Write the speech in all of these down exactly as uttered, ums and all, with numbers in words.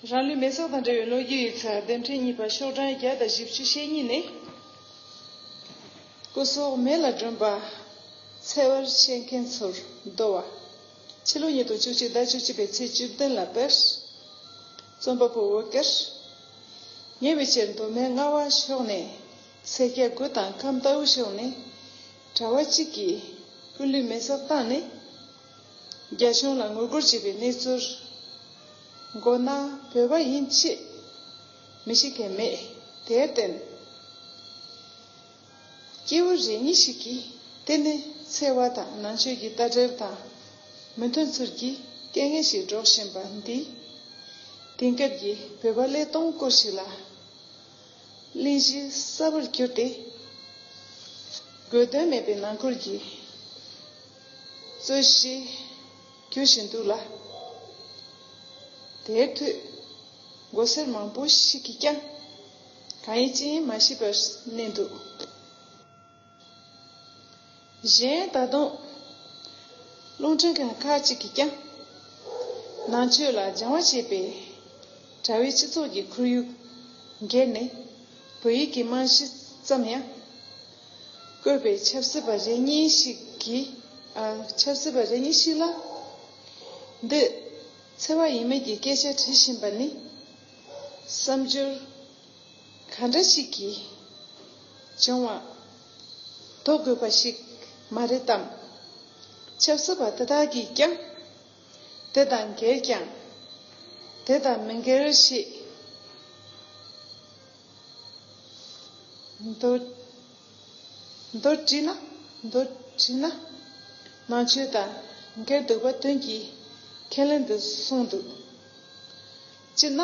རང་ལུས་མེ་སྲེག་དང་འབྲེལ་བའི་ལོ་རྒྱུས་ཡིག་ཚགས་ལྡེབ་ཕྲེང་གཉིས་པ་ཤོག་གྲངས་བརྒྱ་དང་བཞི་བཅུ་ཞེ་གཉིས་ནས། སྐུ་སྲོག་མེ་ལ་སྒྲོན་པ། འཚེ་བར་བཤད་མཁན་ཚོར་བསྡོ་བ། ཕྱི་ལོ་ཉིས་སྟོང་བཅུ་གཅིག་ཟླ་བཅུ་གཅིག་པའི་ཚེས་བཅུ་བདུན་ལ་དཔེར། རྩོམ་པ་པོ་བོད་སྐད། ཉེ་བའི་ཆར་མདོ་སྨད་རྔ་བ་ཕྱོགས་ནས་སེར་སྐྱ་དགུ་དང་ཁམས་རྟའུ་ཕྱོགས་ནས་གྲྭ་བ་གཅིག་གིས་སྐུ་ལུས་མེ་སྲེག་བཏང་ནས། རྒྱ་གཞུང་ལ་ངོ་རྒོལ་བྱས་པའི་གནས་ཚུལ། མགོ་ནག་བོད་པ་ཡིན་ཅེས་མི་ཤེས་མཁན་མེད། དེར་བརྟེན། སྐྱེ་བོ་རེ་གཉིས་ཤིག་གིས་དེ་ནི་འཚེ་བ་དང་ནང་ཆོས་ཀྱི་ལྟ་གྲུབ་དང་མི་མཐུན་ཚུལ་གྱི་སྐད་ངན་ཞིག་སྒྲོག་བཞིན་པ་འདིས། དེང་སྐབས་ཀྱི་བོད་པ་ཀླད་སྟོང་སྐོར་ཞིག་ལ། གླེང་གཞི་གསར་པར་གྱུར་ཏེ། དགོས་དོན་མེད་པའི་ནང་ཁུལ་གྱི་རྩོད་གཞི་འགྱུར་བཞིན་འདུག་ལ། དེར་མཐུད་མགོ་སེར་མང་པོ་ཞིག་གིས་ཀྱང་གང་ཡིན་ཅི་ཡིན་མ་ཤེས་པར་གནས་འདུག་གཞན་ད་དུང་རླུང་འཕྲིན་ཁང་ཁག་ཅིག་གིས་ཀྱང་ནང་ཆོས་ལ་སྦྱང་བ་བྱེད་པའི་དྲ་བའི་སྤྱི་ཚོགས་ཀྱི་ཁོར་ཡུག་སྒེར་ནས་བོད་ཡིག་གི་རྨང་གཞི་ཙམ་ཡང་བཀོད་པའི་ཆབ་སྲིད་པ་རེ་གཉིས་ཤིག་གིས། ཨ། ཆབ་སྲིད་པ་རེ་གཉིས་ཤིག་ལ། འདི་འཚེ་བ་ཡིན་མིན་གྱི་སྐད་ཆ་དྲིས་བཞིན་པ་ནི། བསམ་སྦྱོར་ག་འདྲ་ཞིག་གིས་བྱུང་བ་དོགས་དགོས་པ་ཞིག་མ་རེད་དམ། ཆབ་སྲིད་པ་དེ་དག་གིས་ཀྱང་དེ་དང་འགལ་ཀྱང་དེ་དང་མི་འགལ་ཞེས་མདོར། མདོར་དྲིལ་ན། མདོར་དྲིལ་ན། ནང་ཆོས་དང་འགལ་འདུག་པ་དོན་གྱིས་ཁས་ལེན་དུ་གསུངས་འདུག་སྤྱིར་ན།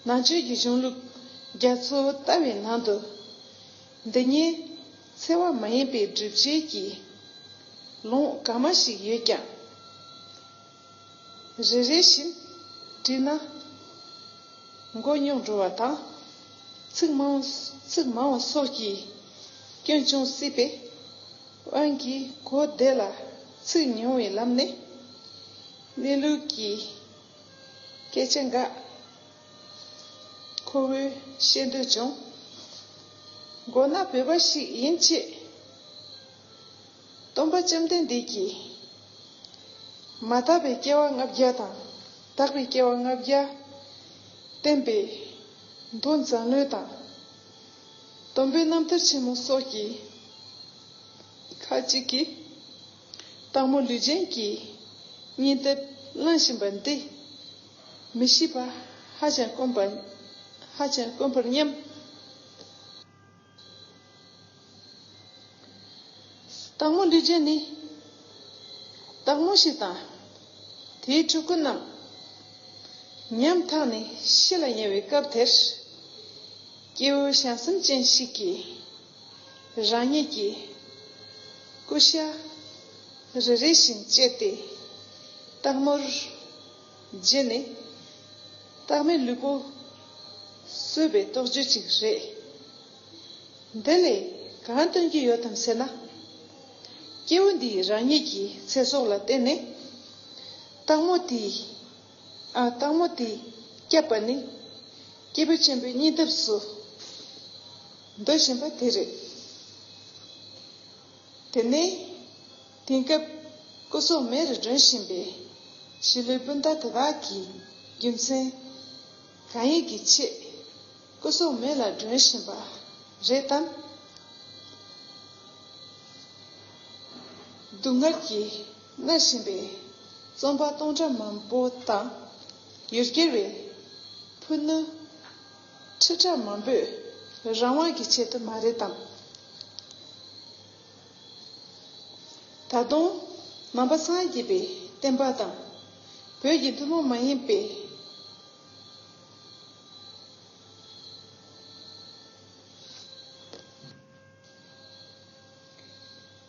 ནང་ཆོས་ཀྱི་གཞུང་ལུགས་རྒྱ་མཚོ་ལྟ་བུའི་ནང་དུ། འདི་ཉིད་འཚེ་བ་མ་ཡིན་པའི་སྒྲུབ་བྱེད་ཀྱི་ལུང་གང་མང་ཞིག་ཡོད་ཀྱང་། རེ་རེ་བཞིན་བྲིས་ན་མགོ་རྙོག་འགྲོ་བ་དང་། ཚིག་མང་ཚིག་མང་བ་སོགས་ཀྱི་སྐྱོན་བྱུང་སྲིད་པས། དབང་གིས་གོ་བདེ་ལ་ཚིག་ཉུང་བའི་ལམ་ནས་གནས་ལུགས་ཀྱི་སྐད་ཆ་འགའ་ཁོ་བོས་བཤད་འདོད་བྱུང་། མགོ་ནག་བོད་པ་ཞིག་ཡིན་ཅེས། སྟོན་པ་བཅོམ་ལྡན་འདས་ཀྱིས། མ་དག་པའི་སྐྱེ་བ་ལྔ་བརྒྱ་དང་དག་པའི་སྐྱེ་བ་ལྔ་བརྒྱ་བསྟན་པའི་མདོ་མཛངས་བླུན་དང་། སྟོན་པའི་རྣམ་ཐར་ཆེན་མོ་སོགས་ཀྱི་ཁ་ཅིག་གིས་སྟག་མོ་ལུས་ཅན་གྱི་སྙིང་སྟོབས་བླངས་བཞིན་པ་འདི་མི་ཤེས་པ་ཧ་ཅང་དཀོན་པ། ཧ་ཅང་དཀོན་པར་སྙམ། སྟག་མོ་ལུས་ཅན་ནི། སྟག་མོ་ཞིག་དང་། དེའི་ཕྲུ་གུ་རྣམས། ཉམ་ཐག་ནས་ཤི་ལ་ཉེ་བའི་སྐབས་དེར། སྐྱེ་བོ་བྱམས་སེམས་ཅན་ཞིག་གིས། རང་ཉིད་ཀྱི་སྐུ་ཤ་རེ་རེ་བཞིན་བཅད་དེ། སྟག་མོར་བརྗེས་ནས། སྟག་མའི་ལུས་པོ་གསོས་པའི་རྟོགས་བརྗོད་ཅིག་རེད། འདི་ལས་གང་སྟོན་གྱི་ཡོད་དམ་ཟེར་ན། སྐྱེ་བོ་འདིས་རང་ཉིད་ཀྱི་ཚེ་སྲོག་ལ་བརྟེན་ནས། སྟག་མོ་དེས། ཨ། སྟག་མོ་དེས་བསྐྱབས་པ་ནི། སྐྱེས་བུ་ཆེན་པོའི་སྙིང་སྟོབས་སུ་འདོད་བཞིན་པ་དེ་རེད། དེ་ནས་དེང་སྐབས་སྐུ་སྲོག་མེ་རུ་སྒྲོན་བཞིན་པའི་གཞིས་ལུས་སྤུན་ཟླ་དེ་དག་གི་རྒྱུ་མཚན་གང་ཡིན་གྱི་ཆེད་སྐུ་སྲོག་མེ་ལ་སྒྲོན་བཞིན་པ་རེད་དམ། སྡུག་བསྔལ་གྱིས་མནར་བཞིན་པའི་རྩོམ་པ་སྟོང་ཕྲག་མང་པོ་དང་ཡུལ་གྱར་བའི་ཕུ་ནུ་ཁྲི་ཕྲག་མང་པོས་རང་དབང་གི་ཆེད་དུ་མ་རེད་དམ། ད་དུང་ནང་པ་སངས་རྒྱས་པའི་བསྟན་པ་དང་བོད་ཀྱི་ཐུན་མོང་མ་ཡིན་པའི།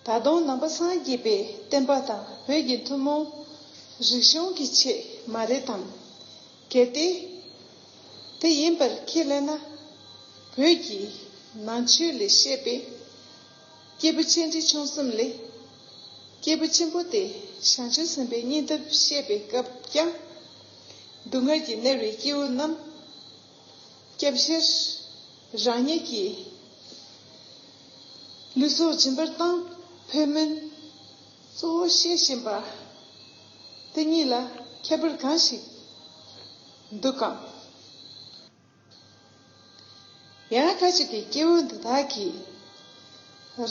ད་དུང་ནང་པ་སངས་རྒྱས་པའི་བསྟན་པ་དང་བོད་ཀྱི་ཐུན་མོང་རིག་གཞུང་གི་ཆེད་མ་རེད་དམ། གལ་ཏེ། དེ་ཡིན་པར་ཁས་ལེན་ན། བོད་ཀྱི་ནང་ཆོས་ལས་བཤད་པའི་སྐྱེས་བུ་ཆེ་འབྲིང་ཆུང་གསུམ་ལས། སྐྱེས་བུ་ཆེན་པོ་དེ་བྱང་ཆུབ་སེམས་དཔའི་སྙིང་སྟོབས་བཤད་པའི་སྐབས་ཀྱང་། སྡུག་བསྔལ་གྱིས་མནར་བའི་སྐྱེ་བོ་རྣམས། སྐྱབས་ཕྱིར་རང་ཉིད་ཀྱི་ལུས་སྲོག་སྦྱིན་པར་བཏང་། བོད་མི་གཙོ་བོ་ཤེས་བཞིན་པ་དེ་ཉིད་ལ་ཁྱད་པར་གང་ཞིག་འདུག་གམ། ཡང་ཁ་ཅིག་གིས་སྐྱེ་བོ་འདི་དག་གིས་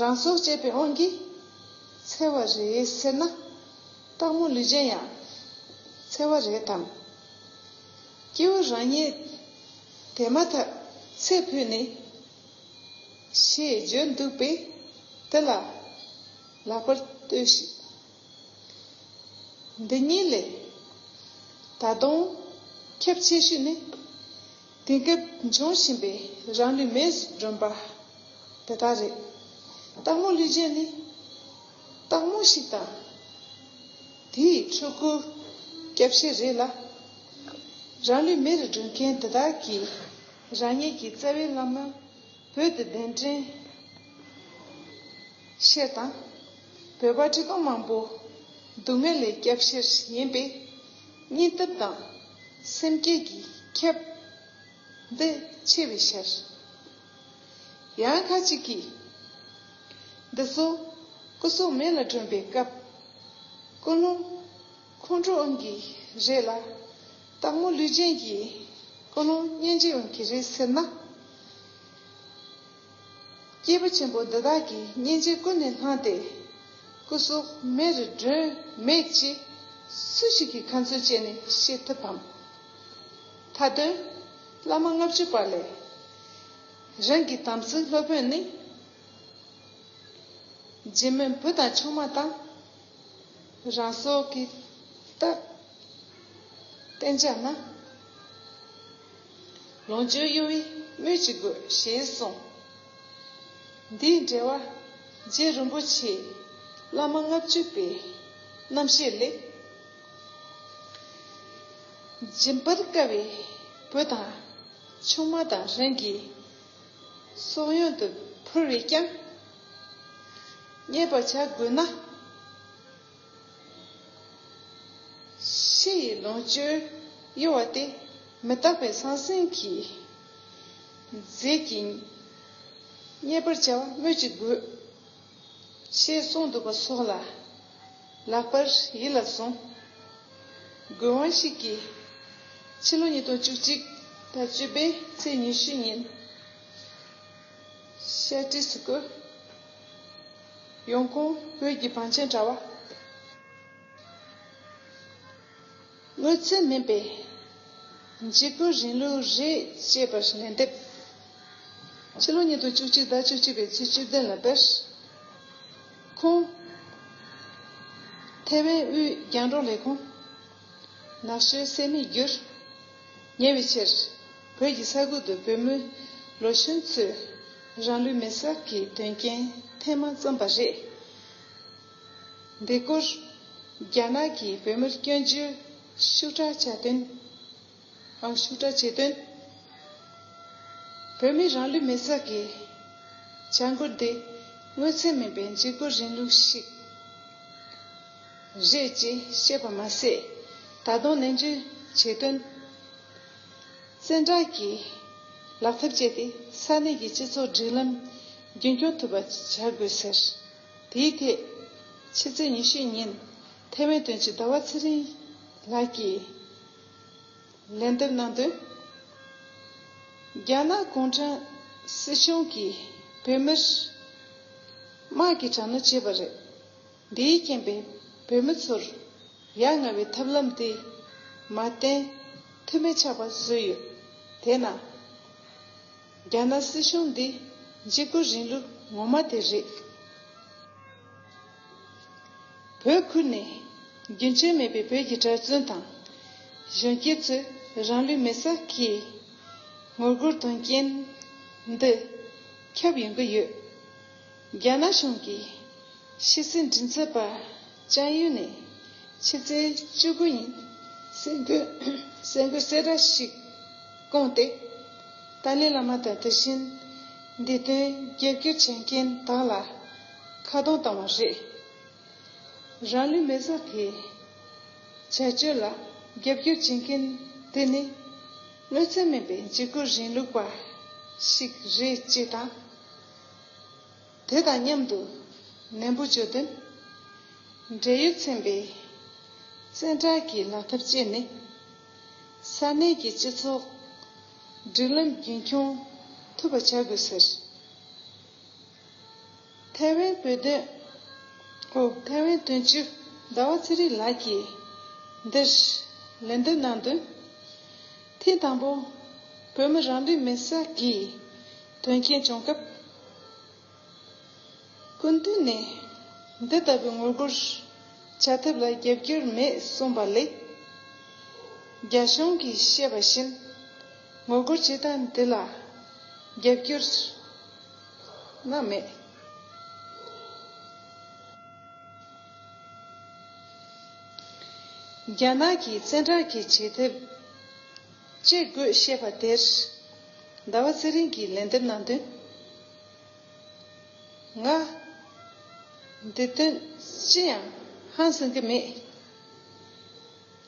རང་སྲོག་བཅད་པའི་དབང་གིས་འཚེ་བ་རེད་ཟེར་ན། སྟག་མོ་ལུས་ཅན་ཡང་འཚེ་བ་རེད་དམ། སྐྱེ་བོ་རང་ཉིད་དེ་མ་ཐག་ཚེ་འཕོས་ནས་ཞེས་བརྗོད་འདུག་པས། དེ་ལ་ལེགས་པར་ལྟོས་ཤིག། འདི་ཉིད་ལས་ད་དུང་ཁྱབ་ཆེ་ཤོས་ནི། དེང་སྐབས་འབྱུང་བཞིན་པའི་རང་ལུས་མེར་སྒྲོན་པ་དེ་དག་རེད། སྟག་མོ་ལུས་ཅན་ནི་སྟག་མོ་ཞིག་དང་། དེའི་ཕྲུ་གུ་སྐྱབས་ཤེས་རེད་ལ། རང་ལུས་མེར་སྒྲོན་མཁན་དེ་དག་གིས་རང་ཉིད་ཀྱི་རྩ་བའི་བླ་མ་བོད་དུ་གདན་འདྲེན་ཕྱིར་དང་། བོད་པ་ཁྲི་སྟོང་མང་པོ་སྡུག་བསྔལ་ལས་སྐྱབས་ཕྱིར་ཡིན་པས། སྙིང་སྟོབས་དང་སེམས་བསྐྱེད་ཀྱི་ཁྱབ་འདི་ཆེ་བའི་ཕྱིར། ཡང་ཁ་ཅིག་གིས་འདི་ཚོ་སྐུ་སྲོག་མེ་ལ་སྒྲོན་པའི་སྐབས་ཀུན་སློང་ཁོང་ཁྲོ་ཨང་གི་རེད་ལ། སྟག་མོ་ལུས་ཅན་གྱི་ཀུན་སློང་སྙིང་རྗེ་ཨང་གི་རེད་ཟེར་ན། སྐྱེས་བུ་ཆེན་པོ་འདི་དག་གིས་སྙིང་རྗེ་ཀུན་ནས་བསླངས་ཏེ། སྐུ་སྲོག་མེ་རུ་སྒྲོན་མེད་ཅེས་སུ་ཞིག་གིས་ཁ་ཚོན་བཅད་ནས་བཤད་ཐུབ་བམ། མཐའ་དོན། བླ་མ་ལྔ་བཅུ་པ་ལས་རང་གི་དམ་ཚིག་སློབ་དཔོན་ནི། སྦྱིན་མོས་བུ་དང་ཆུང་མ་དང་། རང་སྲོག་གི་རྟགས་བསྟན་བྱ་ན། ལོངས་སྤྱོད་གཡོ་བའི་སྨོས་ཅི་དགོས་ཞེས་གསུངས། འདིའི་འགྲེལ་བ་རྗེ་རིན་པོ་ཆེའི་བླ་མ་ལྔ་བཅུ་པའི་རྣམ་བཤད་ལས། སྦྱིན་པར་དཀའ་བའི་བུ་དང་ཆུང་མ་དང་རང་གི་སྲོག་ཡོན་དུ་ཕུལ་བས་ཀྱང་། རྙེད་པར་བྱ་དགོས་ན། ཕྱི་ཡི་ལོངས་སྤྱོད་གཡོ་བ་སྟེ། མི་རྟག་པའི་ས་སེམས་ཀྱི་རྫས་ཀྱིས་རྙེད་པར་བྱ་བ་སྨོས་ཅི་དགོས། ཞེས་གསུངས་འདུག་པ་སོགས་ལ་ལེགས་པར་ཡིད་ལ་ཟུངས། དགོས་དབང་ཞིག་གིས་ཕྱི་ལོ་ཉིས་སྟོང་བཅུ་གཅིག་ཟླ་བཅུ་པའི་ཚེས་ཉི་ཤུ་ཉིན་ཤར་སྒྲིལ་སུ་བཀོད། ཡོང་ཁུངས་བོད་ཀྱི་བང་ཆེན་དྲ་བ། དངོས་ཚན་མིན་པའི་འཇིགས་སྐུལ་རིང་ལུགས་རེད་ཅེས་པར་ལན་འདེབས། ཕྱི་ལོ་ཉིས་སྟོང་བཅུ་གཅིག་ཟླ་བཅུ་གཅིག་པའི་ཚེས་བཅུ་བདུན་ལ་དཔེར། ཁོང་ཐེ་ཝན་དབུས་རྒྱང་སྒྲོག་ལས་ཁུངས་ནག་ཤོད་སེ་མི་བསྒྱུར་ཉེ་བའི་ཕྱིར། བོད་ཀྱི་ས་ཁུལ་དུ་བོད་མི་ལོ་གཞོན་ཚོས་རང་ལུས་མེ་སྲེག་གི་དོན་རྐྱེན་ཐེངས་མ་བརྩམས་པ་རེད། འདི་སྐོར་རྒྱ་ནག་གིས་བོད་མིར་སྐྱོན་བརྗོད་ཤུགས་དྲག་བྱས་དོན། ཨང་ཤུགས་དྲག་བྱས་དོན། བོད་མིའི་རང་ལུས་མེ་སྲེག་གི་བྱ་འགུལ་འདི་དངོས་ཚན་མིན་པའི་འཇིགས་སྐུལ་རིང་ལུགས་ཤིག་རེད་ཅེས་བཤད་པ་མ་ཟད། ད་དུང་ནན་བརྗོད་བྱས་དོན། བཙན་དྲག་གིས་ལག་ཐབས་སྤྱད་དེ་ས་གནས་ཀྱི་སྤྱི་ཚོགས་སྒྲིག་ལམ་རྒྱུན་འཁྱོངས་ཐུབ་པ་བྱ་དགོས་ཟེར། དེའི་ཐད་ཕྱི་ཚེས་ཉི་ཤུ་ཉིན་ཐེ་ཝན་དོན་གཅོད་ཟླ་བ་ཚེ་རིང་ལགས་ཀྱིས་ལན་འདེབས་གནང་དོན། རྒྱ་ནག་གུང་ཁྲན་སྲིད་གཞུང་གིས་བོད་མིར་དམག་གི་དྲག་གནོན་བྱས་པ་རེད། འདིའི་རྐྱེན་པས་བོད་མི་ཚོར་ཡ་ང་བའི་ཐབས་ལམ་དེ་མ་བསྟེན་ཐུ་མེད་ཆགས་པ་བཟོས་ཡོད། དེས་ན། རྒྱ་ནག་སྲིད་གཞུང་འདི་འཇིགས་སྐུལ་རིང་ལུགས་ངོ་མ་དེ་རེད། བོད་ཁུལ་ནས་རྒྱུན་ཆད་མེད་པའི་བོད་ཀྱི་གྲྭ་བཙུན་དང་། གཞོན་སྐྱེས་ཚོས་རང་ལུས་མེ་སྲེག་གི་ངོ་རྒོལ་དོན་རྐྱེན་འདི་ཁྱབ་ཡོང་གི་ཡོད། རྒྱ་ནག་གཞུང་གིས་ཕྱི་སྲིད་མགྲིན་ཚབ་པ་ཅང་ཡུན་ནས་ཕྱི་ཚེས་བཅུ་དགུ་ཉིན་གསར་འགོད་གསར་འགོད་གསལ་བསྒྲགས་ཤིག་བསྐྱངས་ཏེ། ཏཱ་ལའི་བླ་མ་དང་དེ་བཞིན་འདི་དོན་རྒྱབ་སྐྱོར་བྱེད་མཁན་དག་ལ་ཁ་རྡུང་བཏང་བ་རེད། རང་ལུས་མེ་སྲེག་གི་བྱ་སྤྱོད་ལ་རྒྱབ་སྐྱོར་བྱེད་མཁན་ དེ་ནི་དངོས་ཚན་མིན་པའི་འཇིགས་སྐུལ་རིང་ལུགས་པ་ཞིག་རེད་ཅེས་དང་། དེ་དང་མཉམ་དུ་ནན་པོ་བརྗོད་དོན། འབྲེལ་ཡོད་ཚན་པས་བཙན་དྲག་གི་ལག་ཐབས་སྤྱད་ནས་ས་གནས་ཀྱི་སྤྱི་ཚོགས་སྒྲིག་ལམ་རྒྱུན་འཁྱོངས་ཐུབ་པ་བྱ་དགོས་ཟེར། ཐའེ་ཝན་བོད་དོན། ཨོ། ཐའེ་ཝན་དོན་གཅོད་ཟླ་བ་ཚེ་རིང་ལགས་ཀྱིས་འདིར་ལན་འདེབས་གནང་དོན། ཐེངས་དང་པོ་བོད་མི་རང་ལུས་མེར་སྲེག་གི་དོན་རྐྱེན་བྱུང་སྐབས། སྐུ་མདུན་ནས་འདི་ལྟ་བུའི་ངོ་རྒོལ་བྱ་ཐབས་ལ་རྒྱབ་སྐྱོར་མེད་གསུངས་པ་ལས། རྒྱ་གཞུང་གིས་བཤད་པ་བཞིན་ངོ་རྒོལ་བྱེད་སྟངས་འདི་ལ་རྒྱབ་སྐྱོར་གནང་མེད། རྒྱ་ནག་གིས་བཙན་དྲག་གི་བྱེད་ཐབས་སྤྱད་དགོས་བཤད་པ་དེར་ཟླ་བ་ཚེ་རིང་གིས་ལན་འདེབས་གནང་དོན། ང་འདི་དོན་ཅི་ཡང་ཧང་སང་གི་མེད།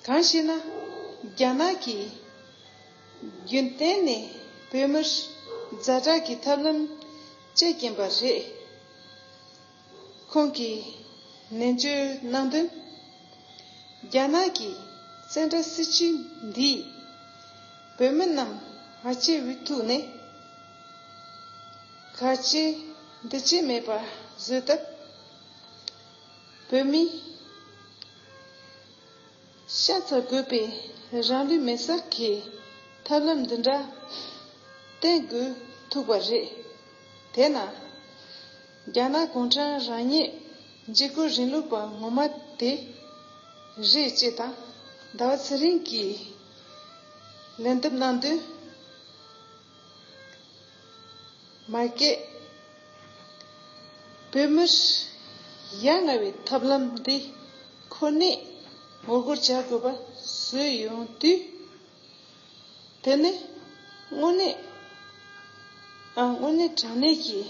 གང་ཞེ་ན། རྒྱ་ནག་གིས་རྒྱུན་གཏན་ནས་བོད་མིར་ཛ་དྲག་གི་ཐབས་ལམ་སྤྱད་ཀྱིན་པ་རེད། ཁོང་གིས་ནན་བརྗོད་གནང་དོན། རྒྱ་ནག་གི་བཙན་དྲག་སྲིད་བྱུས་འདིས་བོད་མི་རྣམས་ཧ་ཅང་འུ་ཐུག་ནས་ག་བྱེད་འདི་བྱེད་མེད་པ་བཟོས་སྟབས། བོད་མིས་ཤ་ཚ་དགོས་པའི་རང་ལུས་མེར་སྲེག་གི་ཐབས་ལམ་འདི་འདྲ་བསྟེན་དགོས་ཐུག་པ་རེད། དེས་ན། རྒྱ་ནག་གུང་ཁྲན་རང་ཉིད་འཇིགས་སྐུལ་རིང་ལུགས་པ་ངོ་མ་དེ་རེད་ཅེས་དང་ཟླ་བ་ཚེ་རིང་གིས་ལན་འདེབས་གནང་དོན། མ་གཏོགས། བོད་མིར་ཡ་ང་བའི་ཐབས་ལམ་འདི་ཁོ་ནས་ངོ་རྒོལ་བྱ་དགོས་པ་བཟོས་ཡོང་དུས། དེ་ནི་དངོས་གནས། ཨ། དངོས་གནས་དྲང་གནས་ཀྱི་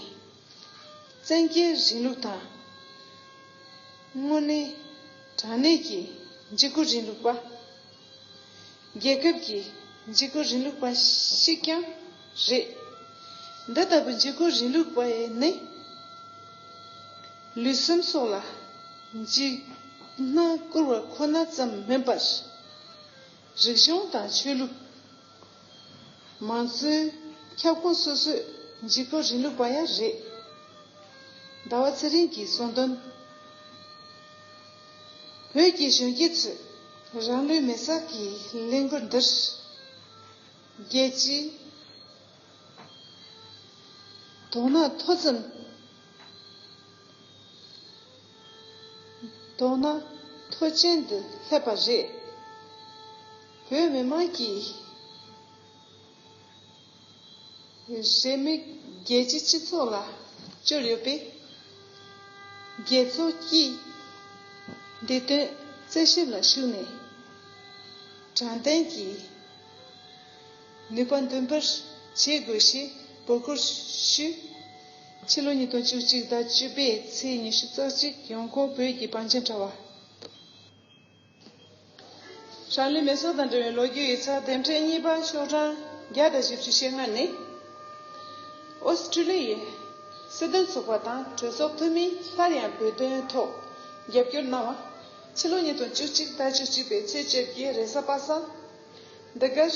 བཙན་རྒྱལ་རིང་ལུགས་དང་། དངོས་གནས་དྲང་གནས་ཀྱི་འཇིགས་སྐུལ་རིང་ལུགས་པ། རྒྱལ་ཁབ་ཀྱི་འཇིགས་སྐུལ་རིང་ལུགས་པ་ཞིག་ཀྱང་རེད། འདི་ལྟ་བུའི་འཇིགས་སྐུལ་རིང་ལུགས་པ་ནི། ལུས་སེམས་སོགས་ལ་འཇིགས་སྣང་བསྐུལ་བ་ཁོ་ན་ཙམ་མིན་པར། རིག་གཞུང་དང་ཆོས་ལུགས། མང་གཙོའི་ཁྱབ་ཁོངས་སོ་སོའི་འཇིགས་སྐུལ་རིང་ལུགས་པ་ཡང་རེད། ཟླ་བ་ཚེ་རིང་གིས་གསུངས་དོན། བོད་ཀྱི་གཞོན་སྐྱེས་ཚོས་རང་ལུས་མེར་སྲེག་གི་ལས་འགུལ་འདིར། རྒྱལ་སྤྱིའི་དོ་སྣང་མཐོ་ཙམ། དོ་སྣང་མཐོ་ཅན་དུ་སླེབས་པ་རེད། བོད་མི་མང་གིས་རེས་མོས་རྒྱལ་སྤྱིའི་སྤྱི་ཚོགས་ལ་བཅོལ་ཡོད་པས། རྒྱལ་ཚོགས་ཀྱིས་འདི་དོན་རྩད་ཞིབ་ལ་ཞུགས་ནས། དྲང་བདེན་གྱི་ནུས་པ་འདོན་པར་བྱེད་དགོས་ཞེས་འབོད་སྐུལ་ཞུས། ཕྱི་ལོ་ཉིས་སྟོང་བཅུ་གཅིག་ཟླ་བཅུ་པའི་ཚེས་ཉི་ཤུ་རྩ་གཅིག་ཡོང་ཁུངས་བོད་ཀྱི་བང་ཆེན་དྲ་བ། རང་ལུས་མེ་སྲེག་དང་འབྲེལ་བའི་ལོ་རྒྱུས་ཡིག་ཚགས་དེབ་ཕྲེང་གཉིས་པ་ཤོག་གྲངས་བརྒྱ་དང་བཞི་བཅུ་ཞེ་ལྔ་ནི། ཨོ་སི་ཀྲི་ལི་ཡའི་སྲིད་དོན་ཚོགས་པ་དང་གྲོས་ཚོགས་འཐུས་མིས་སླར་ཡང་བོད་དོན་ཐོག་རྒྱབ་སྐྱོར་གནང་བ། ཕྱི་ལོ་ཉིས་སྟོང་བཅུ་གཅིག་ཟླ་བཅུ་གཅིག་པའི་ཚེས་བཅོ་བརྒྱད་རེས་གཟའ་པ་སངས། འདི་གར་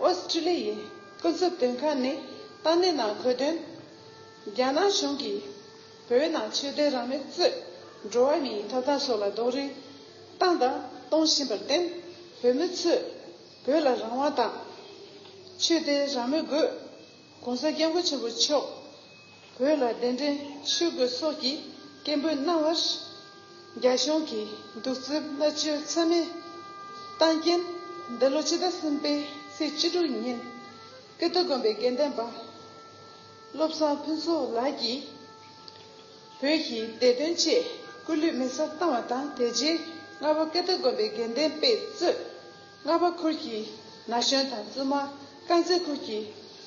ཨོ་སི་ཀྲི་ལི་ཡའི་སྐུ་ཚབ་དོན་ཁང་ནས་བཏང་གནས་ནང་འཁོད་དོན། རྒྱ་ནག་གཞུང་གིས་བོད་ནང་ཆོས་དད་རང་མོས་གཙོས་འགྲོ་བ་མིའི་ཐོབ་ཐང་སོགས་ལ་རྡོག་རོལ་བཏང་དང་གཏོང་བཞིན་པར་བརྟེན། བོད་མི་ཚོས་བོད་ལ་རང་དབང་དང་། ཆོས་དད་རང་མོས་དགོས། ༸གོང་ས་༸སྐྱབས་མགོན་ཆེན་པོ་མཆོག་བོད་ལ་གདན་འདྲེན་ཞུ་དགོས་སོགས་ཀྱི་སྐད་འབོད་གནང་བར། རྒྱ་གཞུང་གིས་གདུག་རྩུབ་མནར་གཅོད་ཚད་མེད་བཏང་རྐྱེན། འདི་ལོ་ཕྱི་ཟླ་གསུམ་པའི་ཚེས་བཅུ་དྲུག་ཉིན། ཀིརྟི་དགོན་པའི་དགེ་འདུན་པ་བློ་བཟང་ཕུན་ཚོགས་ལགས་ཀྱིས། བོད་ཀྱི་བདེ་དོན་ཆེད་སྐུ་ལུས་མེ་སྲེག་བཏང་བ་དང་། དེ་རྗེས་རྔ་པ་ཀིརྟི་དགོན་པའི་དགེ་འདུན་པས་གཙོས། རྔ་པ་ཁུལ་གྱི་ན་གཞོན་དང་བཙུན་མ། དཀར་མཛེས་ཁུལ་གྱི་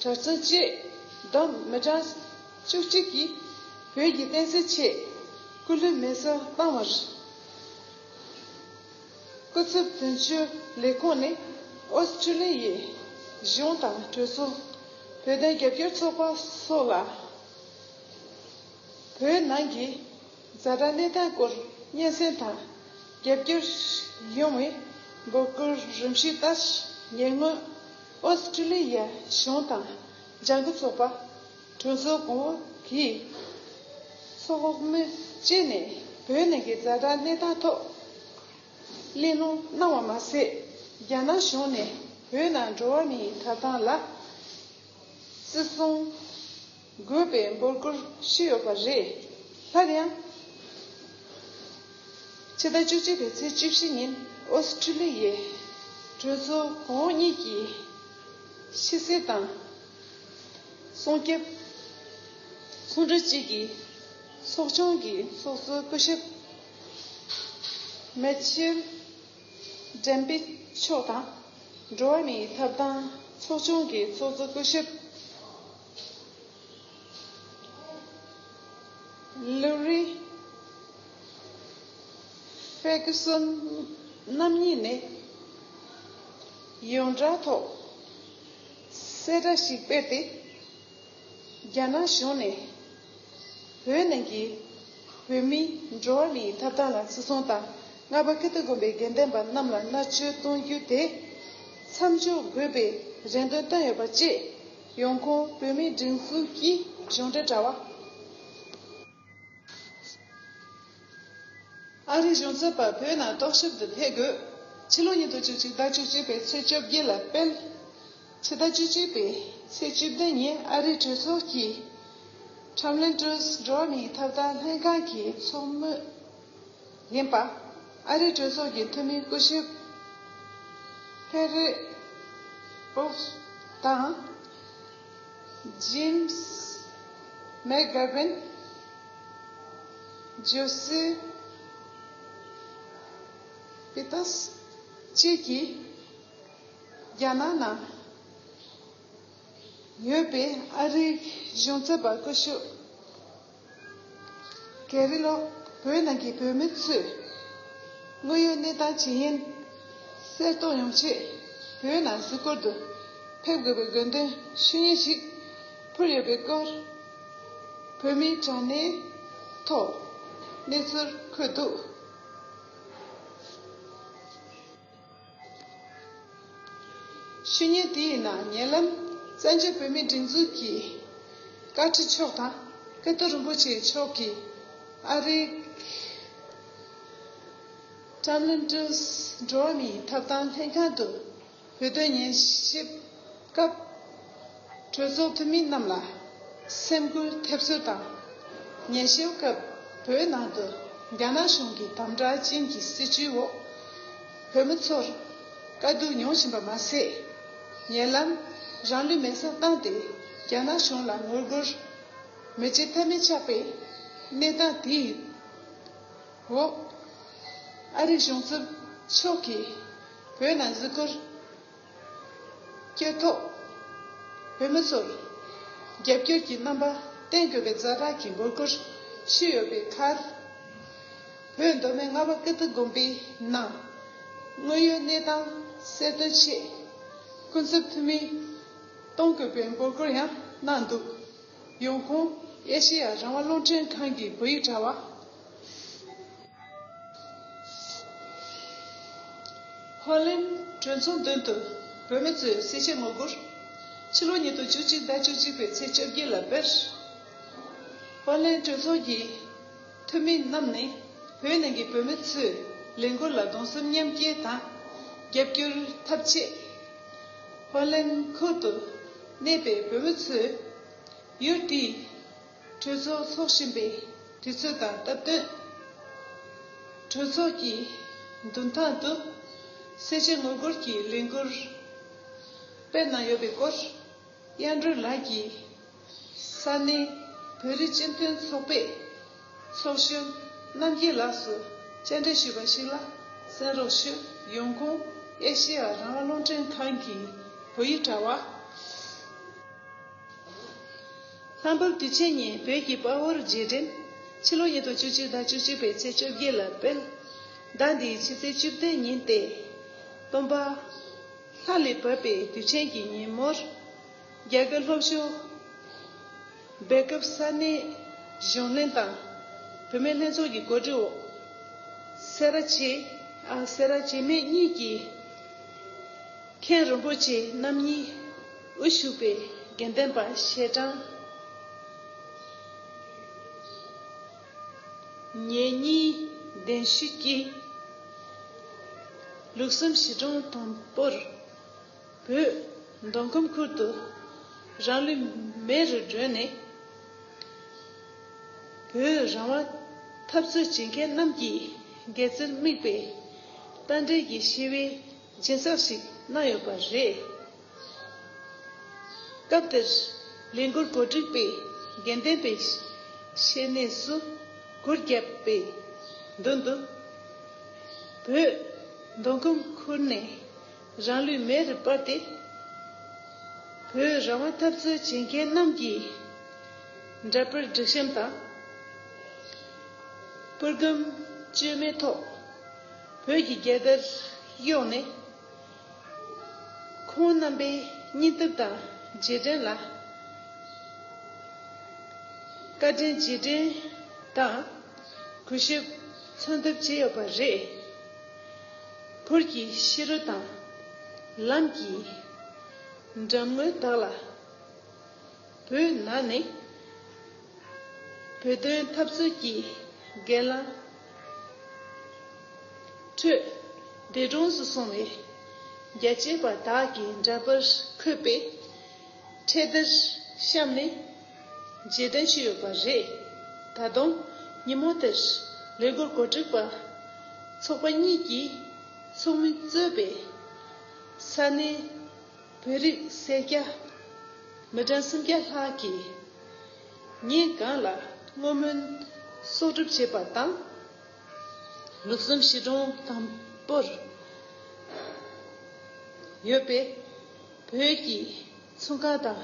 གྲྭ་བཙུན་བཅས་བསྡོམས་མི་གྲངས་བཅུ་གཅིག་གིས་བོད་ཀྱི་བསྟན་སྲིད་ཆེད་སྐུ་ལུས་མེ་སྲེག་བཏང་བར། སྐུ་ཚབ་དོན་གཅོད་ལས་ཁུངས་ནས་ ཨོ་སི་ཀྲི་ལི་ཡའི་གཞུང་དང་གྲོས་ཚོགས། བོད་དོན་རྒྱབ་སྐྱོར་ཚོགས་པ་སོགས་ལ། བོད་ནང་གི་ཛ་དྲག་གནས་སྟངས་སྐོར་སྙན་སེང་དང་རྒྱབ་སྐྱོར་ཡོང་བའི་འབོད་སྐུལ་རིམ་བཞིན་ལྟར། ཉེ་སྔོན་ཨོ་སི་ཀྲི་ལི་ཡ་གཞུང་དང་ལྗང་ཁུ་ཚོགས་པ། གྲོས་ཚོགས་གོང་འོག་གི་ཚོགས་མི་བཅས་ནས་བོད་ནང་གི་ཛ་དྲག་གནས་སྟངས་ཐོག་གླེང་སློང་གནང་བ་མ་ཟད། རྒྱ་ནག་གཞུང་ནས་བོད་ནང་འགྲོ་བ་མིའི་ཐོབ་ཐང་ལ་བརྩི་སྲུང་དགོས་པའི་འབོད་སྐུལ་ཞུས་ཡོད་པ་རེད། སླར་ཡང་། ཕྱི་ཟླ་བཅུ་གཅིག་པའི་ཚེས་བཅུ་བཞི་ཉིན་ཨོ་སི་ཀྲི་ལི་ཡའི་གྲོས་ཚོགས་གོང་འོག་གཉིས་ཀྱི་ཕྱི་སྲིད་དང་། སྲུང་སྐྱོབ་ཚོགས་འདུ་གཅིག་གི་ཚོགས་ཆུང་གི་ཚོགས་གཙོ་སྐུ་ཞབས་མེ་ཆེལ་ཌེན་པི་མཆོག་དང་། འགྲོ་བ་མིའི་ཐོབ་ཐང་ཚོགས་ཆུང་གི་ཚོགས་གཙོ་སྐུ་ཞབས་ལུ་རི་ཧྥེ་ཀུ་སོན་རྣམ་གཉིས་ནས་ཡོངས་གྲགས་ཐོག་གསལ་བསྒྲགས་ཤིག་སྤེལ་ཏེ། རྒྱ་ནག་གཞུང་ནས་བོད་ནང་གི་བོད་མིའི་འགྲོ་བ་མིའི་ཐོབ་ཐང་ལ་བརྩི་སྲུང་དང་། ལྔ་པ་ཀིརྟི་དགོན་པའི་དགེ་འདུན་པ་རྣམས་ལ་མནར་གཅོད་གཏོང་རྒྱུ་དེ་མཚམས་འཇོག་དགོས་པའི་རེ་འདུན་བཏོན་ཡོད་པ་བཅས། ཡོང་ཁུངས་བོད་མིའི་སྒྲིག་འཛུགས་ཀྱི་གཞུང་འབྲེལ་དྲ་བ། ཨ་རིའི་གཞུང་ཚབ་པ་བོད་ནང་རྟོག་ཞིབ་ཏུ་ཕེབས་དགོས། ཕྱི་ལོ་ཉིས་སྟོང་བཅུ་གཅིག་ཟླ་བཅུ་གཅིག་པའི་ཚེས་བཅོ་བརྒྱད་ལ་སྤེལ། ཕྱི་ཟླ་བཅུ་གཅིག་པའི་ཚེས་བཅུ་བདུན་ཉིན་ཨ་རིའི་གྲོས་ཚོགས་ཀྱི་ཁྲམ་ལིན་ཏྲུས་འགྲོ་བ་མིའི་ཐོབ་ཐང་ལྷན་ཁང་གི་ཚོགས་མི་ཡིན་པ། ཨ་རིའི་གྲོས་ཚོགས་ཀྱི་འཐུས་མི་སྐུ་ཞབས་ཧེ་རི་ཨོབ་དང་། ཇེམ་སི་མེག་གྷར་བན། ཇོ་སེ་པི་ཏཱས་བཅས་ཀྱིས་རྒྱ་ནག་ནང་ཡོད་པའི་ཨ་རིའི་གཞུང་ཚབ་པ་སྐུ་ཞབས་ཀེ་རི་ལོ། བོད་ནང་གི་བོད་མི་ཚོས་དངོས་ཡོད་གནས་སྟངས་ཇི་ཡིན་གསལ་རྟོགས་ཡོང་ཆེད། བོད་ནང་གཟིགས་སྐོར་དུ་ཕེབས་དགོས་པའི་དགོས་འདུན་ཞུ་སྙན་ཞིག་ཕུལ་ཡོད་པའི་སྐོར། བོད་མིའི་དྲ་གནས་ཐོག་གནས་ཚུལ་འཁོད་འདུག། ཞུ་སྙན་དེའི་ནང་ཉེ་ལམ་བཙན་བྱོལ་བོད་མིའི་སྒྲིག་འཛུགས་ཀྱི་བཀའ་ཁྲི་མཆོག་དང་། ཀིརྟི་རིན་པོ་ཆེ་མཆོག་གིས་ཨ་རིའི་ཁྲམ་ལིན་ཏྲུས་འགྲོ་བ་མིའི་ཐོབ་ཐང་ལྷན་ཁང་དུ་བོད་དོན་ཉན་ཞིབ་སྐབས། གྲོས་ཚོགས་འཐུས་མི་རྣམས་ལ་སེམས་འགུལ་ཐེབས་ཚུལ་དང་། ཉན་ཞིབ་སྐབས་བོད་ནང་དུ་རྒྱ་ནག་གཞུང་གི་དམ་དྲག་ཅན་གྱི་སྲིད་བྱུས་འོག་བོད་མི་ཚོར་དཀའ་སྡུག་མྱོང་བཞིན་པ་མ་ཟད། ཉེ་ལམ་རང་ལུས་མེ་སྲེག་བཏང་སྟེ་རྒྱ་ནག་གཞུང་ལ་ངོ་རྒོལ་མེ་ལྕེ་མཐའ་མེད་ཆགས་པའི་གནས་སྟངས་དེའི་འོག་ཨ་རིའི་གཞུང་ཚབ་མཆོག་གིས་བོད་ནང་གཟིགས་སྐོར་སྐྱོད་ཐོག་བོད་མི་ཚོར་རྒྱབ་སྐྱོར་གྱི་རྣམ་པ་བསྟན་དགོས་པའི་ཛ་དྲག་གི་འབོད་སྐུལ་ཞུས་ཡོད་པའི་ཁར། བོད་མདོ་སྨད་རྔ་པ་ཀིརྟི་དགོན་པའི་ནང་དངོས་ཡོད་གནས་སྟངས་གསལ་སྟོན་ཆེད་སྐུ་ཚབ་འཐུས་མི་གཏོང་དགོས་པའི་འབོད་སྐུལ་ཡང་གནང་འདུག། ཡོང་ཁུངས་ཨེ་ཤེ་ཡ་རང་དབང་རླུང་འཕྲིན་ཁང་གི་བོད་ཡིག་དྲ་བ། ཧོ་ལན་གྲོས་ཚོགས་མདུན་དུ་བོད་མི་ཚོས་གསལ་བཤད་ངོ་རྒོལ། ཕྱི་ལོ་ཉིས་སྟོང་བཅུ་གཅིག་ཟླ་བཅུ་གཅིག་པའི་ཚེས་བཅོ་བརྒྱད་ལ་སྤེལ། ཧོ་ལན་གྲོས་ཚོགས་ཀྱི་འཐུས་མི་རྣམས་ནས་བོད་ནང་གི་བོད་མི་ཚོའི་ལས་འགུལ་ལ་གདུང་སེམས་མཉམ་སྐྱེད་དང་རྒྱབ་སྐྱོར་ཐབས་ཆེད། ཧོ་ལན་ཁུལ་དུ་གནས་པའི་བོད་མི་ཚོས་ཡུལ་དེའི་གྲོས་ཚོགས་འཚོགས་བཞིན་པའི་དུས་ཚོད་དང་སྟབས་བསྟུན། གྲོས་ཚོགས་ཀྱི་མདུན་ཐང་དུ་གསལ་བཤད་ངོ་རྒོལ་གྱི་ལས་འགུལ་སྤེལ་གནང་ཡོད་པའི་སྐོར། གཡང་སྒྲོན་ལགས་ཀྱིས་ས་གནས་བོད་རིགས་སྤྱི་མཐུན་ཚོགས་པའི་ཚོགས་གཞོན་རྣམ་རྒྱལ་ལགས་སུ་བཅར་འདྲི་ཞུས་པ་ཞིག་ལ་གསན་རོགས་ཞུ། ཡོང་ཁུངས་ཨེ་ཤེ་ཡ་རང་དབང་རླུང་འཕྲིན་ཁང་གི་བོད་ཡིག་དྲ་བ། ལྷག་པར་དུས་ཆེན་ཉིན་བོད་ཀྱི་དཔའ་བོར་རྗེས་དྲན། ཕྱི་ལོ་ཉིས་སྟོང་བཅུ་གཅིག་ཟླ་བཅུ་གཅིག་པའི་ཚེས་བཅོ་བརྒྱད་ལ་སྤེལ། ཟླ་འདིའི་ཕྱི་ཚེས་བཅུ་བདུན་ཉིན་ཏེ། སྟོན་པ་ ཁ་ལས་བབས་པའི་དུས་ཆེན་གྱི་ཉིན་མོར། རྒྱ་གར་ལྷོ་ཕྱོགས་སྦེལ་ཀོབ་ས་གནས་གཞུང་ལྷན་དང་བུད་མེད་ལྷན་ཚོགས་ཀྱི་གོ་སྒྲིག་འོག་སེ་ར་བྱེས། ཨ། སེ་ར་བྱེས་སྨད་གཉིས་ཀྱི་མཁན་རིན་པོ་ཆེ་རྣམ་གཉིས་དབུ་བཞུགས་པའི་དགེ་ལྡན་པ་ཞལ་གྲངས་ཉེར་གཉིས་གདན་ཞུས་ཀྱིས། ལུགས་གསུམ་ཞི་གྲོང་དང་པོར་བོད་མདོ་ཁམས་ཁུལ་དུ་རང་ལུས་མེ་རུ་བསྒྲོན་ནས། བོད་རང་དབང་འཐབ་རྩོད་བྱེད་མཁན་རྣམས་ཀྱི་དགེ་རྩར་དམིགས་པའི་རྟ་དྲེལ་གྱི་ཞི་བའི་སྦྱིན་སྲེག་ཞིག་གནང་ཡོད་པ་རེད། སྐབས་དེར་ལས་འགུལ་གོ་སྒྲིག་པས་དགེ་ལྡན་པའི་བཤེས་གནས་སུ་གུར་བརྒྱབ་པའི་མདུན་དུ། བོད་མདོ་ཁམས་ཁུལ་ནས་རང་ལུས་མེ་རུ་སྤར་ཏེ། བོད་རང་དབང་འཐབ་རྩོད་བྱེད་མཁན་རྣམས་ཀྱི་འདྲ་པར་སྒྲིག་གཤོམ་དང་། པུར་སྒམ་བཅོས་མའི་ཐོག་བོད་ཀྱི་རྒྱལ་དར་གཡོགས་ནས། ཁོང་རྣམ་པའི་སྙིང་སྟོབས་དང་རྗེས་དྲན་ལ་བཀའ་དྲིན་རྗེས་དྲན་དང་གུས་ཞབས་མཚོན་ཐབས་བྱས་ཡོད་པ་རེད། བོད་ཀྱི་ཤེས་རབ་དང་ལམ་གྱི་འགྲམ་ངོས་དག་ལ། བོད་ནང་ནས་བོད་དོན་འཐབ་རྩོད་ཀྱི་སྒེར་ལངས་ཁྲོད་འདས་གྲོངས་སུ་སོང་བའི་རྒྱལ་གཅེས་པ་དག་གི་འདྲ་པར་འཁོད་པའི་འཕྲེད་དར་བཤམས་ནས་རྗེས་དྲན་ཞུས་ཡོད་པ་རེད། ད་དུང་ཉིན་མོ་དེར་ལས་འགུལ་གོ་སྒྲིག་པ་ཚོགས་པ་གཉིས་ཀྱི་ཚོགས་མི་གཙོས་པའི་ས་གནས་བོད་རིགས་སེར་སྐྱ་མི་གྲངས་སུམ་བརྒྱ་ལྷག་གིས་ཉིན་གང་ལ་བསྔོ་སྨོན་གསོག་སྒྲུབ་བྱས་པ་དང་། ལུགས་གསུམ་ཞི་གྲོང་དང་པོར་ཡོད་པའི་བོད་ཀྱི་ཚོང་ཁང་དང་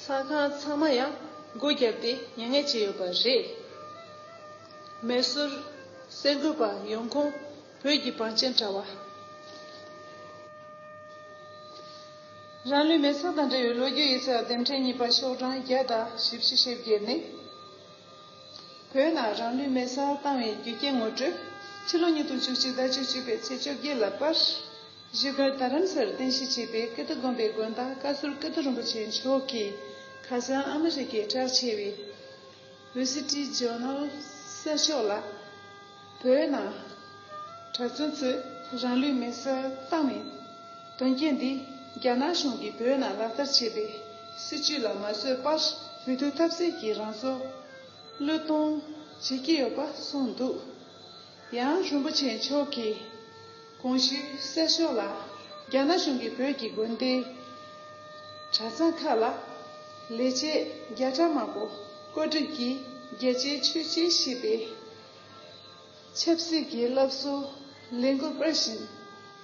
ཟ་ཁང་ཚང་མ་ཡང་སྒོ་བརྒྱབ་སྟེ་མྱ་ངན་བྱས་ཡོད་པ་རེད། མེ་གསོད་གསར་འགོད་པ་ཡོང་ཁུངས་བོད་ཀྱི་བང་ཆེན་དྲ་བ། རང་ལུས་མེ་སྲེག་དང་འབྲེལ་བའི་ལོ་རྒྱུས་ཡིག་ཚགས་རྟེན་འབྲེལ་གཉིས་པ་ཤོག་གྲངས་བརྒྱ་དང་བཞི་བཅུ་ཞེ་བརྒྱད་ནི། བོད་ནང་རང་ལུས་མེ་སྲེག་བཏང་བའི་རྒྱུ་རྐྱེན་ངོ་སྤྲོད། ཕྱི་ལོ་ཉིས་སྟོང་བཅུ་གཅིག་དང་བཅུ་གཅིག་པའི་ཚེས་བཅོ་བརྒྱད་ལ་པར། བཞུགས་སྒར་རྡ་རམ་སར་རྟེན་གཞི་བྱས་པའི་ཀིརྟི་དགོན་པའི་དགོན་བདག་བཀའ་ཟུར་ཀིརྟི་རིན་པོ་ཆེ་མཆོག་གིས་ཁ་སང་ཨ་མི་རི་ཀའི་གྲགས་ཆེ་བའི་ཝི་སི་ཊི་ཇོར་ནལ་གསར་ཤོག་ལ། བོད་ནང་གྲྭ་བཙུན་ཚོས་རང་ལུས་མེ་སྲེག་བཏང་བའི་དོན་རྐྱེན་འདི་རྒྱ་ནག་གཞུང་གིས་བོད་ནང་ལག་བསྟར་བྱས་པའི་སྲིད་བྱུས་ལ་མ་བཟོད་པར་འུ་ཐུག་ཐབས་ཟད་ཀྱིས་རང་སྲོག་བློས་གཏོང་བྱེད་ཀྱི་ཡོད་པ་གསུངས་འདུག་ཡང་རིན་པོ་ཆེ་མཆོག་གིས་གོང་ཞུས་གསལ་ཤོག་ལ། རྒྱ་ནག་གཞུང་གིས་བོད་ཀྱི་དགོན་སྡེ་གྲྭ་ཚང་ཁག་ལ་ལས་བྱེད་བརྒྱ་ཕྲག་མང་པོ་བཀོད་སྒྲིག་གིས་རྒྱལ་གཅེས་ཆོས་གཅེས་ཞེས་པའི་ཆབ་སྲིད་ཀྱི་སློབ་གསོ་ལས་འགུལ་སྤེལ་བཞིན།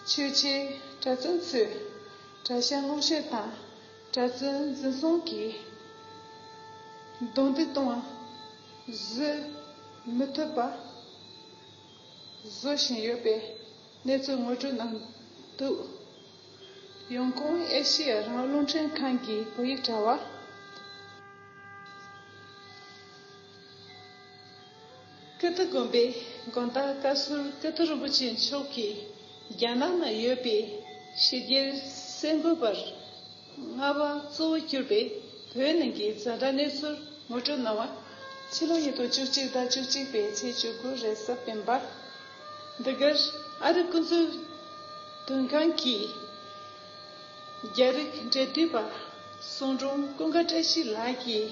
ཆོས་ཆེན་གྲྭ་བཙུན་ཚོས་གྲྭ་ཤག་སྔོག་བཤེར་དང་གྲྭ་བཙུན་འཛིན་བཟུང་གིས་རྡུང་རྡེག་གཏོང་བ་བཟོད་མི་ཐུབ་པ། བཟོ་བཞིན་ཡོད་པའི་གནས་ཚུལ་ངོ་སྤྲོད་གནང་འདུག་ཡོང་ཁུངས་ཨེ་ཤི་ཡ་རང་དབང་རླུང་འཕྲིན་ཁང་གི་བོད་ཡིག་དྲ་བ། ཀིརྟི་དགོན་པའི་དགོན་བདག་བཀའ་ཟུར་ཀིརྟི་རིན་པོ་ཆེ་མཆོག་གིས་རྒྱ་ནག་ན་ཡོད་པའི་ཕྱི་རྒྱལ་གསར་འགོད་པར། རྔ་བ་གཙོ་བོ་གྱུར་པའི་བོད་ནང་གི་ཛ་དྲག་གནས་ཚུལ་ངོ་སྤྲོད་གནང་བ། ཕྱི་ལོ་ཉིས་སྟོང་བཅུ་གཅིག་དང་བཅུ་གཅིག་པའི་ཚེས་བཅུ་དགུ་རེས་གཟའ་སྤེན་པ། འདི་གར་ཨ་རི་སྐུ་ཚབ་དོན་ཁང་གི་རྒྱ་རིགས་འབྲེལ་མཐུད་པ་གསུང་སྒྲུང་ཀུན་དགའ་བཀྲ་ཤིས་ལགས་ཀྱིས་